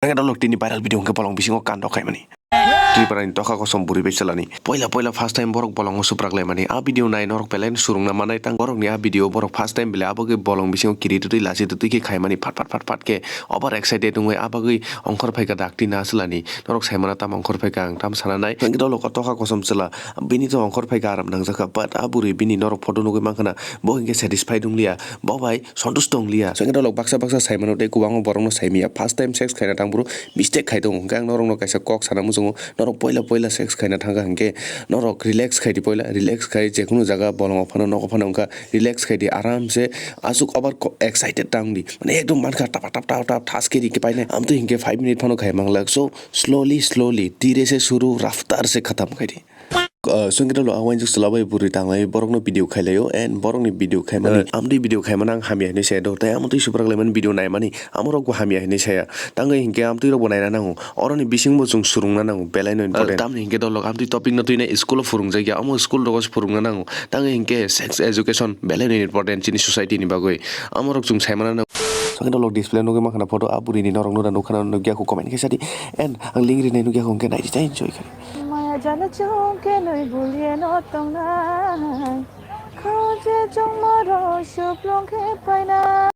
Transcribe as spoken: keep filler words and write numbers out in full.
Swngkhe dolok tini viral video hwnkhe bolong bisingo kando khaimani. Tripura ni tokha kosom bwrwi bai chwlani. Poila poila first time borok bolongo suprak laimani. A video nai norok belai no surungna manai tang. Borok ni a video borok first time bele abagwi bolong bisingo kiri twtwi lachi twtwi khe khaimani phat phat phat phat khe over excited wngwi abagwi ongkhor phaikha dakti na chwlani. Norok saimano tamo ongkhor phaikha ang tamo sana nai. Swngkhe dolok o tokha kosom chwla bini to ongkhor phaikha aram nangjakha, but a bwrwi bini norok photo nugwi mankha na bo hinkhe satisfied wngliya. Bo bai sontusto wngliya. Swngkhe dolok baksa baksa saimano tei kwbangma borokno saimiya. First time sex khaina tang bro mistake khai tongo. Hwnkhe ang norokno kaisa kok sana muchungo. Norok poila poila sex khaina thangkha hwnkhe norok relax khai di poila. Relax khai jekhunu jaga bolongo phano nogo phano wngkha. Relax khai di aramse aswk over ko-, excited ta wng di. Mane ekdom mankha tapa tap tap tap thas khe di khe painai. Amtwi hwnkhe five minute phano khai manglak. So slowly slowly, dhire se shuru, raftar se khatam khai di. Uh, swngkhe dolok ang wainjak chwla bai bwrwi tanglai borokno video khailaio and borokni video khaimani, uh, amtwi video khaimani ang hamya hinwi saya do, tei amtwi suprak laimani video naimani amorokbo hamya hinwi saya. Tangwi hinkhe amtwi rokbo naina nango, oroni bisingbo chwng surungna nango, belaino important. Tamni hinkhe dolok amtwi topic no twina school o phwrwngjakya, omo school rogo se phwrwngna nango. Tangwi hinkhe sex education belaino important chini society ni bagwi, amorok chwng saimana nango. Swngkhe dolok display nugwi mankha na photo, a bwrwini norokno da nukha na nukya kho comment khe sadi, and ang link rinai nukya kho hwnkhe naidi tei enjoy khe. Maya jala chongke noi buliye no tongnai. Khoje chongmoro suplong khe paina.